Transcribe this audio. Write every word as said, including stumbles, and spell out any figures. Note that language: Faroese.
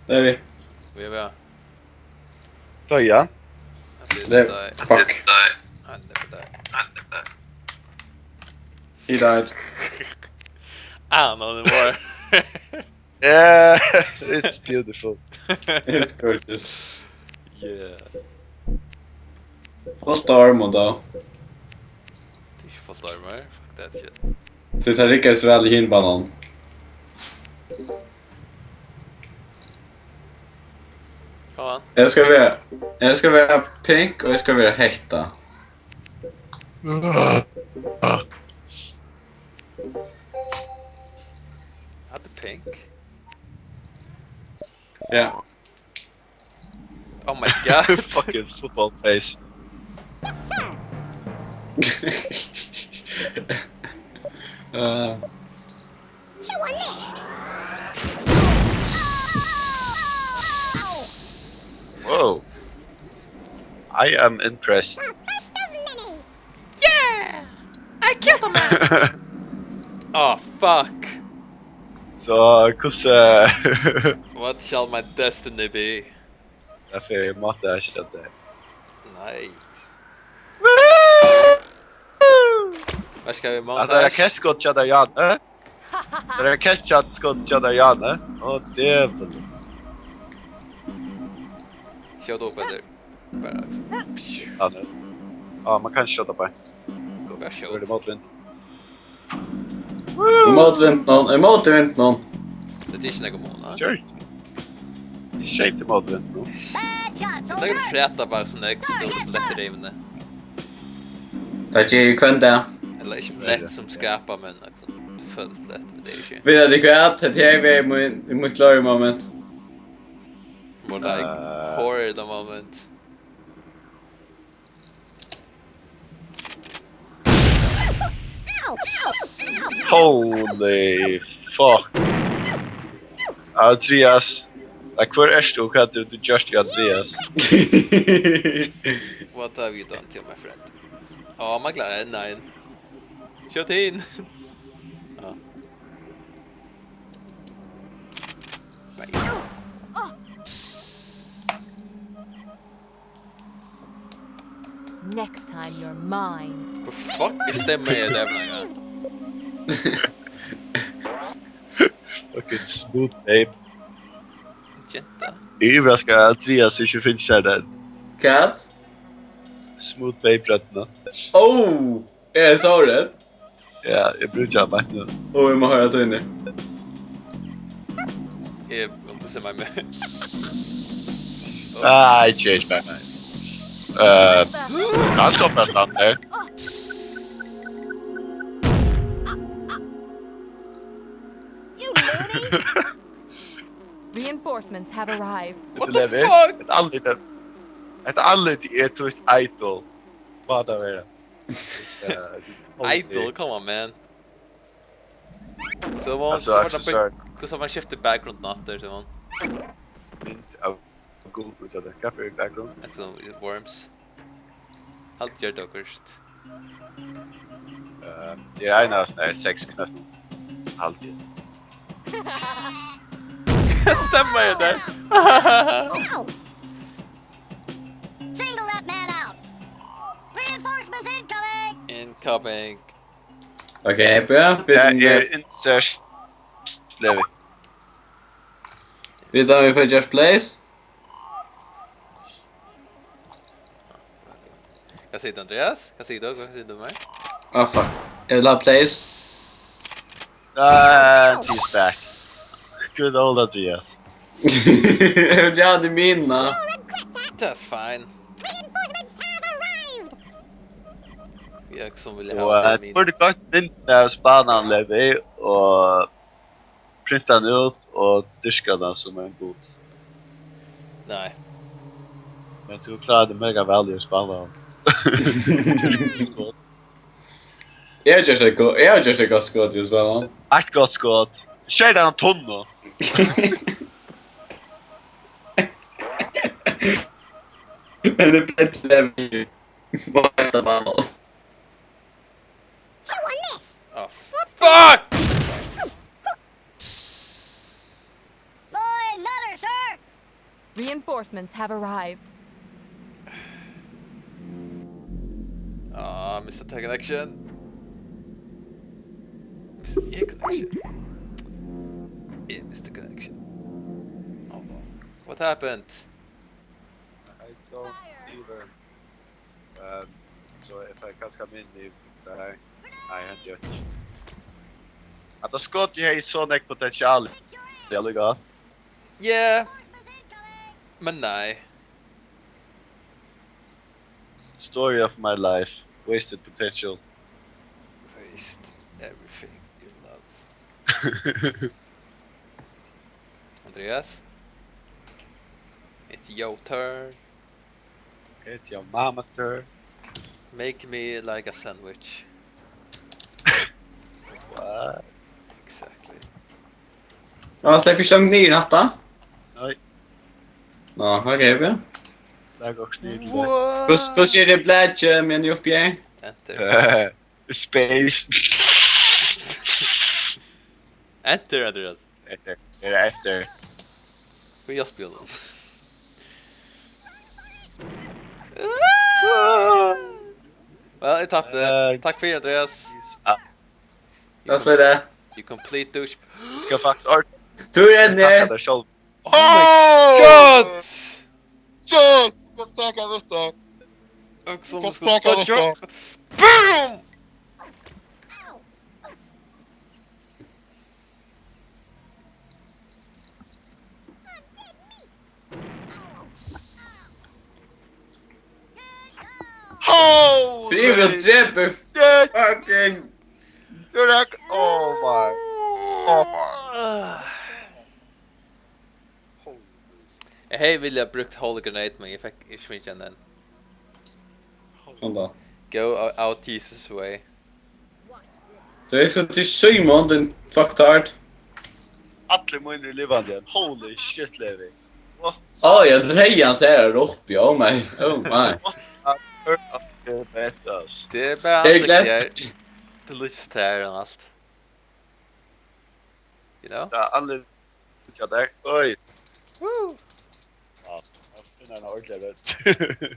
Tað er við. Við við. Doyði hann? Tað er, fuck. Hann er við. He died. I don't know anymore. Yeah, it's beautiful. It's gorgeous. Yeah. Full storm og tá. Tað er ikki full storm her. Fuck that shit. Tí tað riggaði so væl í hin banan. Come on. Eg skal vera, eg skal vera pink og eg skal vera hetta. Hatta er pink. Ja. Oh my god. Fucking football face. Eh, Whoa. I am impressed. Yeah! I killed a man! Oh fuck. So, hvussu... What shall my destiny be? Tað fer, eg mátti ikki at tað. Nei. Hvat skal við At tað er montage? Rakettskot hjá tær, Jan, eh? Tað er Rakettskot hjá tær, Jan, eh? Ó, djevul. Skjóta upp eftir. Bara. Ja, nú. Ja, man kann skjóta bara. Bara Nú er tað skjót. Mótvind. Ímóti vindinum, ímóti vindinum. Tað er ikki nakar mun, ha? Sure. Eg skeyt Mótvind nú. Tað er frata bara so nógv, so tú lett rivni. Tað ger eg hvønn dag. Ella ikki lett sum skrapa, men liksom, tú følir lett, men tað er ikki. Veit tú hvat? Hetta her er mín, mítt glory moment. More like Eh. horror the moment. Holy fuck. Andreas. Like, hvør ert tú? Hvat hevur tú gjørt við Andreas? What have you done to my friend? Oh, man klarar enn ein. Skjót inn! Ja. Bang. Next time you're mine. Hvat fuck stemmer er det for noe? Fucking smooth babe. Jenta. Eg ivraskar at Andreas ikki finnur sær den. Hvat? Smooth babe røddina. Oh! Er tað so rætt? Ja, eg brúki hann beint nú. Og vit mugu hoyra tønir. Eg ombestemmi meg. Nei, change back. Uh, kanskje opp et eller annet der. You loony! Reinforcements have arrived. What Hetta the er fuck? Et andlit er, et andlit er Twist Idol. Hvat er det? Idol, come on, man. So man, Altso, so man, Axel, sorry. Hvussu man skiftir background noter, so man. Mynd av Google, so det er kaffe i background. Liksom, worms. Halt gjør det først. Uh, det er en av sånne seks knøtter. Alltid. Stemmer det der? Single that man out. Reinforcements incoming. Incoming. Ok, bra. Det er Vit, insert. Levi. vit hava fått gjort place. Hvat sigur tú, Andreas? Hvat sigur tú? Hvat sigur tú, meg? Ah, fuck. Eg vil ha place. And he's back. Good old Andreas. Eg vil ha tað mína. That's fine. Reinforcements have arrived. Jeg som vil Og ha eh, det burde godt mynda av spanene, Levi, og printe den ut og dyrke den som en god. Nei. Men du klarer det mega vel i å spille den. Eg havi gjørt eitt go-, eg havi gjørt eitt gott skot, Jens Bjørn. Eitt godt skot. Skjøt han tunna. Men det ble til det vi var etta ball. Chew on this. Oh, fuck! Boy, another, sir. Reinforcements have arrived. Ah, mista tað connection. Mista eg connection? Eg mista connection. Hold on. What happened? I don't either. Um, so if I can't come in, if I, I had you. At tað skot, eg hevði so nógv potential. Ja, lukka. Yeah. Men nei. Story of my life. Wasted potential. Waste everything you love. Andreas, it's your turn. It's your mama turn. Make me like a sandwich. What? Exactly. Ja, slepp ikki niður í hatta. Nei. Nå, ok, ok. Det er godt snilt. What? Hvussu, hvussu er tað blaðið, men uppi her? Enter. Space. Enter, Andreas. Enter. Er det enter? Hví eg spæli? Well, eg tapti. Eh, Takk fyri, Andreas. Ah. Takk fyri tað. You complete douche. Skal faktisk ord- Tú er enig. Takk deg sjálv. Oh my God! Shit! Hvat snakkar vi om? Hvat snakkar vi om? Boom! Holy Frigurinn drepur shit! Fucking. You're like, oh my. Oh my. Eg hevði viljað brúkt Holy Grenade, men eg fekk ikki fingið hann enn. Kom da. Go out, out Jesus way. Tú er so til Simon, din fucktard. Allir mínir eru livandi enn. Holy shit, Levi. What? Á, ja, tú hevði hann her uppi. Oh my, oh my. What? Tað er bara Tað er ansikt glemt. Her. Tað lýsist her og alt. You know? Ja, allir Ja, der. Oj. Woo! Ja, jeg finner en ordentlig rødt.